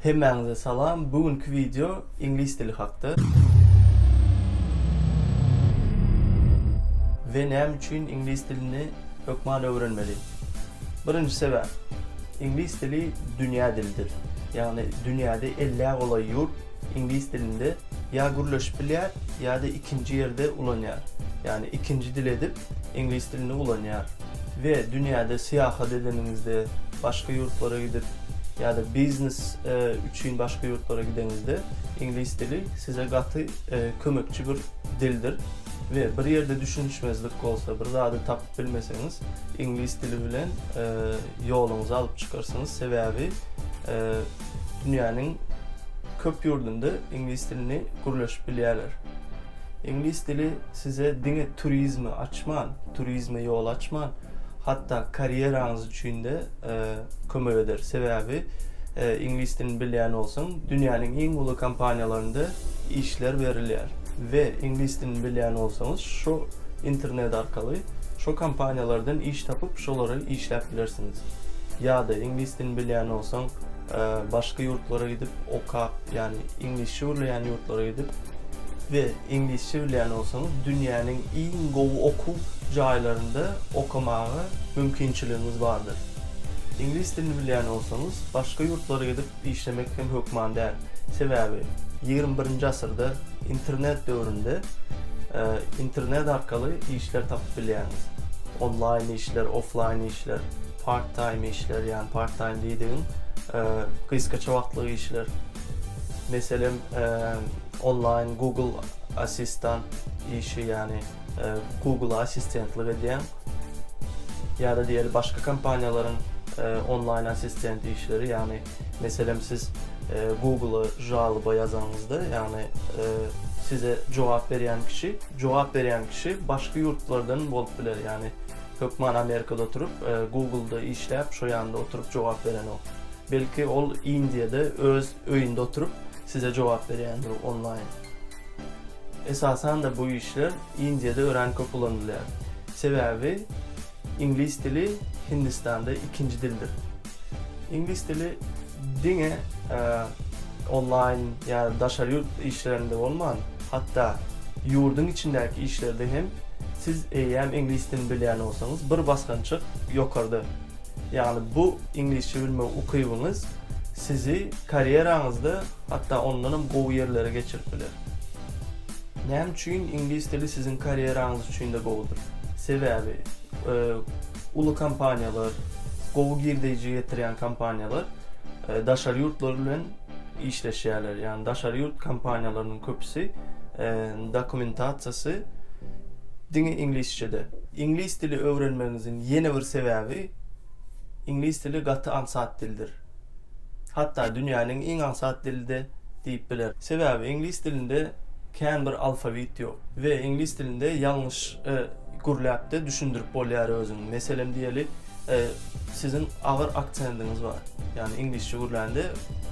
Hemmäňize salam bu günki wideo iňlis dili hakda. We näme üçin iňlis dilini hökman öwrenmeli? Birinji sebäp, iňlis dili dünýä dilidir. Ýagny dünýäde ellä golaý ýurt iňlis dilinde ýa gürleşip bilýär ýa-da ikinji ýerde ulanýar. Ýagny ikinji dil edip iňlis dilini ulanýar. We dünýäde syýahat edeniňizde, başga ýurtlara gidip ýa-da biznes üçin başga ýurtlara gideňizde iňlis dili size gaty kömekçi bir dildir. We bir ýerde düşünişmezlik bolsa, bir zady tapyp bilmeseňiz, iňlis dili bilen ýoluňyzy alyp çykarsyňyz. Sebäbi dünýäniň köp ýurdunda iňlis dilini gürleşip bilýärler. Iňlis dili size diňe turizmi açman, turizme ýol açman, hatda karýeraňyz üçin-de kömek eder. Sebäbi iňlis dilini bilýän bolsaň, dünýäniň iň uly kompaniýalarynda işler berilýär we iňlis dilini bilýän bolsaňyz, şu internet arkaly şo kompaniýalardan iş tapyp, şolara işläp bilersiňiz. Ýa-da iňlis dilini bilýän bolsaň, başga ýurtlara gidip okap, ýagny iňlisçe gürleýän ýurtlara gidip we iňlisçe bilýän bolsaňyz, dünýäniň iň gowy okuw jaýlarynda okamaga mümkinçiligiňiz bardyr. Iňlis dilini bilýän bolsaňyz, başga ýurtlara gidip işlemek hem hökman däl. Sebäbi 21-nji asyrda internet döwründe internet arkaly işler tapyp bilýäňiz. Onlaýn işler, oflaýn işler, part time işler, ýagny part time diýdigiň gysgaça wagtlyk işler. Meselem, onlaýn Google asistant işi, ýagny Google-a assistentlik edýäň. Ýa-da diýeli başga kompaniýalaryň onlaýn assistent işleri, ýagny meselem siz Google-a žaloba ýazanyňyzda, ýagny size jogap berýän kişi, jogap berýän kişi başga ýurtlardan bolup biler, ýagny hökman Amerikada oturyp Google-da işläp şo ýanda oturyp jogap berenok. Belki ol Indiýada öz öýünde oturyp size jogap berýändir onlaýn. Esasan-da bu işler Indiýada örän köp ulanylýar. Sebäbi iňlis dili Hindistanda ikinji dildir. Iňlis dili diňe onlaýn ýa daşary ýurt işlerinde bolman, hatda ýurduň içindäki işlerde hem siz eýýäm iňlis dilini bilýän bolsaňyz bir basgançak ýokarda. Ýagny bu iňlisçe bilme ukybyňyz sizi karýeraňyzda hatda ondanam gowy ýerlere geçirip biler. Näme üçin iňlis dili siziň karýeraňyz üçin-de gowudyr? Sebäbi uly kompaniýalar, gowy girdeýji getirýän kompaniýalar daşary ýurtlar bilen işleşýärler. Ýagny daşary ýurt kompaniýalarynyň köpüsi dokumentasiýasy diňe iňlisçede. Iňlis dili öwrenmegiňiziň ýene bir sebäbi, iňlis dili gaty aňsat dildir. Hatda dünýäniň iň aňsat dili-de diýip bilerin. Sebäbi iňlis dilinde kän bir alfawit ýok we iňlis dilinde ýalňyş gürläp-de düşündirip bolýar özüňi. Meselem diýeli, siziň agyr aksendiňiz bar. Ýagny iňlisçe gürlände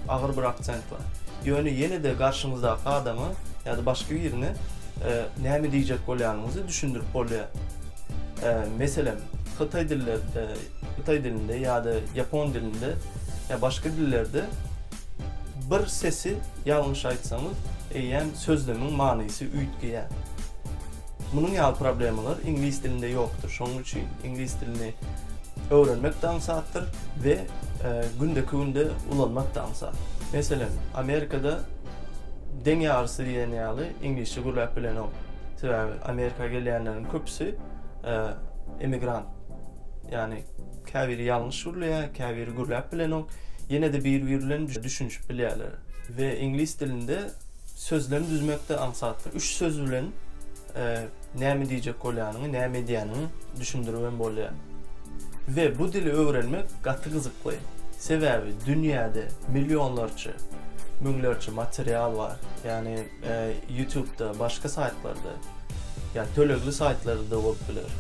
agyr bir aksent bar. Ýöne ýene-de garşyňyzdaky adama ýa-da başga birine näme diýjek bolýanyňyzy düşündirip bolýar. Meselem, hytaý diller, hytaý dilinde ýa-da ýapon dilinde ýa başga dillerde bir sesi ýalňyş aýtsaňyz, eýýäm sözlemiň manysy üýtgeýär. Munuň ýaly problemalar iňlis dilinde ýokdur. Şonuň üçin iňlis dilini öwrenmek-de aňsatdyr we gündeki günde ulanmak-da aňsat. Meselem, Amerikada deň ýarysy diýen ýaly iňlisçe gürläp bilenok. Sebäbi Amerika gelýänleriň köpüsi emigrant. Ýagny käbiri ýalňyş gürleýär, käbiri gürläp bilenok. Ýene-de bir-biri bilen düşünişip bilýärler. We iňlis dilinde Sözlem düzmek-de aňsatdyr. Üç söz bilen näme diýjek bolýanyňy, näme edýäniňi düşündiribem bolýar. We bu dili öwrenmek gaty gyzykly. Sebäbi dünýäde millionlarça, müňlerçe material bar. Ýagny YouTube-da, başga saýtlarda, ýa tölegli saýtlarda-da bolup biler.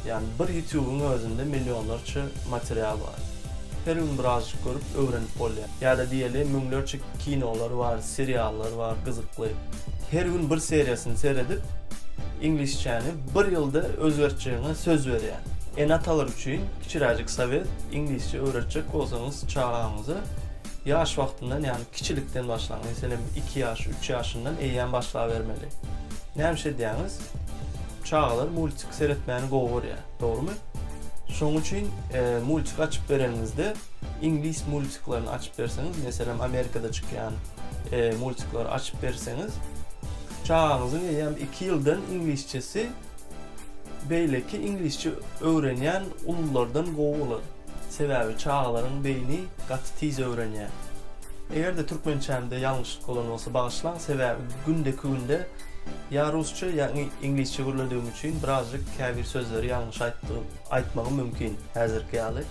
Ýagny bir YouTube-yň özünde millionlarça material bar. Her gün birazjyk görüp öwrenip bolýar. Ýa-da diýeli müňlerçe kinolar bar, seriallar bar gyzykly. Her gün bir seriýasyny seredip iňlisçäni bir ýylda özgertjegiňe söz berýän. Ene-atalar üçin kiçiräjik sowet, iňlisçe öwretjek bolsaňyz çagaňyza. Ýaş wagtyndan, ýagny kiçilikden başlaň. Meselem, iki ýaş, üç ýaşyndan eýýäm başlabermeli. Näme iş edýäňiz? Çagalar multik seretmäni gowy görýär, dogrumy? Şonuň üçin multik açyp bereniňizde iňlis multiklerini açyp berseňiz, meselem, Amerikada çykýan multikleri açyp berseňiz, çagaňyzyň eýýäm iki ýyldan iňlisçesi beýleki iňlisçe öwrenýän ululardan gowy bolar. Sebäbi çagalaryň beýni gaty tiz öwrenýär. Eger-de türkmençämde ýalňyşlyk bolan bolsa bagyşlaň, sebäbi gündeki günde ýa rusça ýa iňlisçe gürledigim üçin birazjyk käbir sözleri ýalňyş aýtmagym mümkin häzirki ýaly.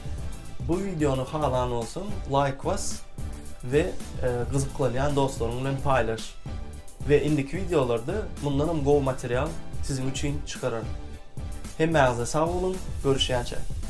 Bu wideony halan bolsaň laýk bas we gyzyklanýan dostlaryň bilen paýlaş. We indiki wideolarda mundanam gowy material siziň üçin çykararyn. Hemmäňize sag boluň, görüşýänçäk.